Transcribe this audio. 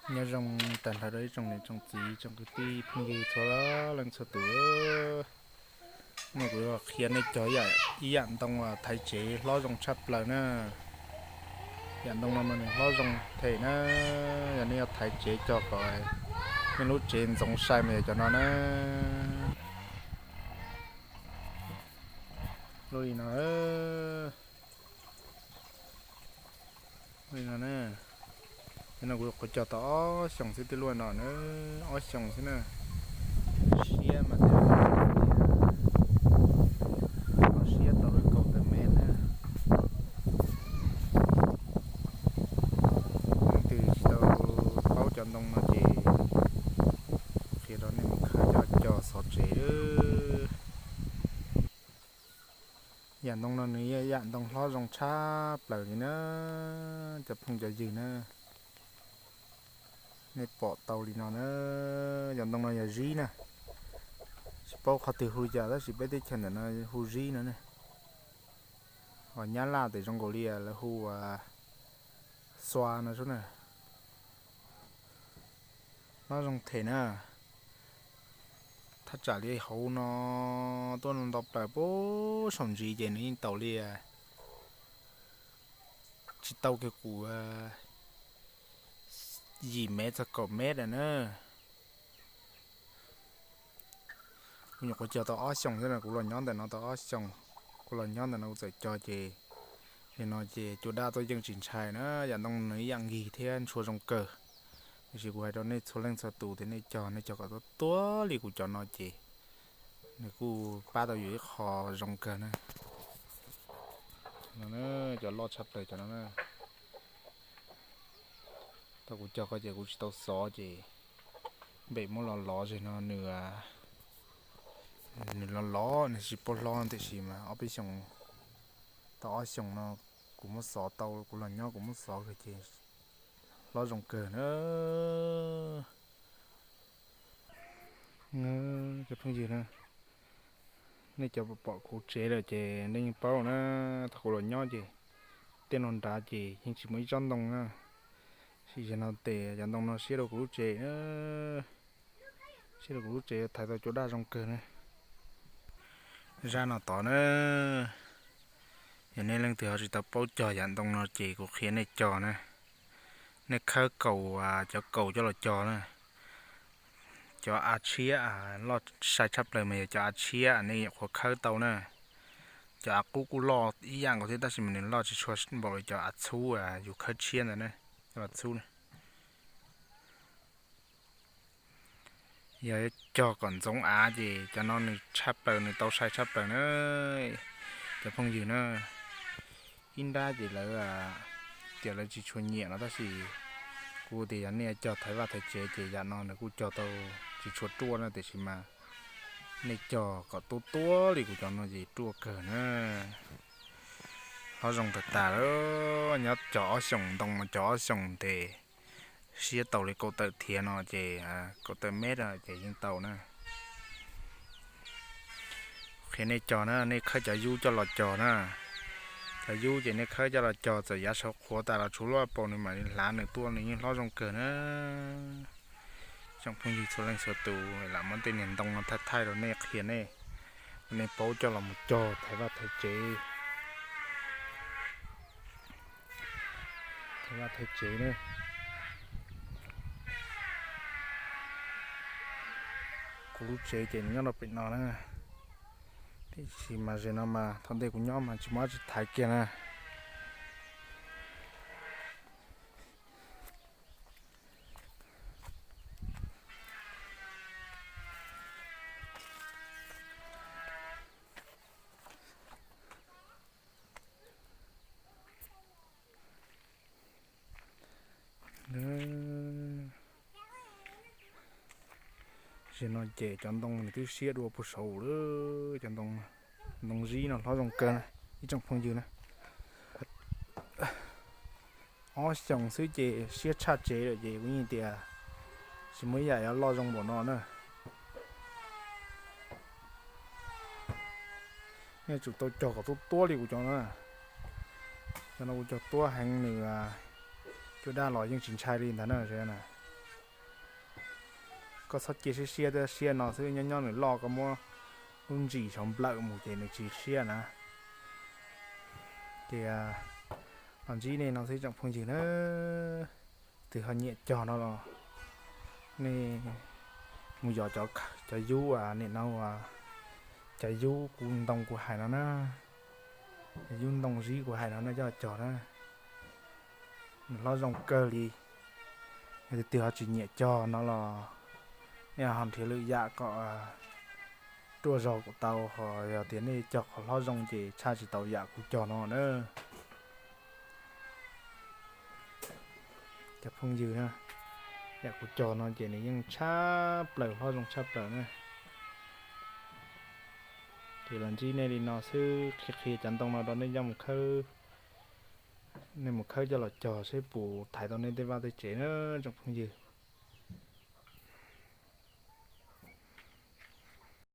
Nyob zoo tag nrho rau ib tsoom niam tsoom txiv tsoom kwv tij phooj ywg txhua leej txhua tus. No kuv qhia nej cog ib yam ntoo thaiv tsev hlob zoo tshaj plaws na. Yam ntoo no mas nws hlob zoo them na. Yog nej yuav thaiv tsev cog kom nej lub tsev ntxoov sai mas yog cov no na. Lub li no, lub li no na. Cov no kuv nyuam qhuav cog tau ob xyoos xwb, twb luaj no na, ob xyoos xwb na. Siab mas siab tau li kaum tawm mev na. Leej twg tsis tau paub cov ntoo no ces qhia rau nej mus khawb coj cog xov tsev. Yam ntoo no nws yog yam ntoo hlob zoo tshaj plaws li na, cov phooj cov ywg na. Nej pom tau li no na, yam ntoo no yog zib na. Tsis paub qhov twg hu li cas tab sis peb teb chaws ntawm no hu zib no ne. Ho nyab laj tes zoo nkaus li lawv hu xua no sub na. Hlob zoo them na. Thaj tsam li hauv no tuaj ntau plaws puag saum ntsis ces nws yeej tau li tsis tau kiag kuv yim mev txog kaum mev na. Kuv nyuam qhuav cog tau ob xyoos xwb na, kuv los nyob ntawm no tau ob xyoos. Kuv los nyob ntawm no kuv txawm cog ces nim no ces cua daj tuaj yeej tsis ntshai na. Yam ntoo nws ib yam nkig thiab ntshua zoo kawg. Tiam sis kuv hais rau nej txhua leej txhua tus tias nej cog nej cog kom tuab tuab li kuv cov no ces nws kuj pab tau yus ib qho zoo kawg na. Cov loj tshaj plaws cov no na. Tau kuv cog ko ces kuv tsis tau xov ces npem muab los lov zem no nws, nws los lov nws tsis paub hlob tiam sis mas ob peb xyoos, tau ob xyoos no kuv muab xov tau, kuv los nyob kuv muab xov kawg ces hlob zoo kawg na. Cov phooj ywg na, nej cov pom kuv tsev lawm ces nej yeej paub na. Thaum kuv los nyob ces tej no nrad ces yeej tsis muaj ib tsob ntoo na. Sim zaum no tes cov ntoo no siab rau kuv lub tsev na. Siab rau kuv lub tsev thaiv tau cua daj zoo kawg na. Zaj no tod na, yog nej leej twg ho tsis tau paub cog yam ntoo no ces kuv qhia nej cog na. Nej khawb kaus, cov kaus coj los cog na. Cov av tshiab loj sai tshaj plaws mas yog cov av tshiab nej nyuam qhuav khawb tau na. Cov av qub kuj loj ib yam nkaus thiab tab sis mas nws loj tsis tshua npaum li cov av txhub yus khawb tshiab ntawd na, cov av txhub na. Yog cog kom ntxoov av ces cov no nws tshaj plaws, nws tau sai tshaj plaws na, cov phooj ywg na. Ib nrab ces lawv tias lawv tsis tshua nyiam no tab sis kuv tias yog nej cog thaiv vaj thaiv tsev ces yam no nws kuj cog tau tsis tshua ruaj na, tiam sis mas nej cog kom tuab tuab li kuv cov no ces ruaj kawg na. Hlob zoo tag tas lawm, nyob cog ob xyoos ntoo mas cog ob xyoos ntes siab tau li kaum tawm thiav no ces, kaum tawm mev ces yeej tau na. Qhia nej cog na, nej khawb cov yub coj los cog na. Cov yub ces nej khawb coj los cog txawm yav sawv qhuav tas los tshuav lub pob nws mam li hlav nws tuaj nws yeej hlob zoo kawg na. Tsoom phooj ywg txhua leej txhua tus, lam muab tej niag ntoo no thaij thaij rau nej qhia nej, nej paub coj los mus cog thaiv vaj thaiv tsev. Thaiv vaj thaiv tsev na. Kuv lub tsev ces nws nyob rau pem no na. Tiam sis mas ze no mas thaum ntej kuv nyob mas tsis muaj dab tsi thaiv kiag na. Ze no ces cov ntoo nws twb siab dua puag saud lawm, cov ntoo, ntoo zib no hlob zoo kawg na ib tsoom phooj ywg na. Ob xyoos xwb ces siab tshaj tsev lawm ces kuv yeej tias tsis muaj ib yam yuav loj zoo npaum no na. Nej tsum tau cog kom tuab tuab li kuv cov no. Cov no kuv cog tuab heev nws, cua daj los yeej tsis ntshai li ntag na. koj txhob cia siab siab, siab no xwb, nyob nyob nws loj koj muab lub ntsis saum nplawm mus ces nws tsis siab na. Ces los ntsib nej no xwb tsoom phooj ywg na, twg ho nyiam cog no los nej mus yos cov, cov yub, nim no, cov yub kuv ntoo kuv hais no na, cov yub ntoo zib kuv hais no nej coj cog na, nws hlob zoo kawg li. Yog tus twg ho tsis nyiam cog no los nej ho nrhiav lwm yam kom ruaj zog kuj tau, ho yog tias nej cog qhov hlob zoo ces tshaj tsis tau yam kuv cog no na. Cov phooj ywg na, yam kuv cog no ces nws yeej tshaj plaws hlob zoo tshaj plaws na. Ces los ntsib nej li no xwb, qhia qhia cov ntoo no rau nej coj mus khawb, nej mus khawb coj los cog seb puas thaiv tau nej tej vaj tej tsev na tsoom phooj ywg.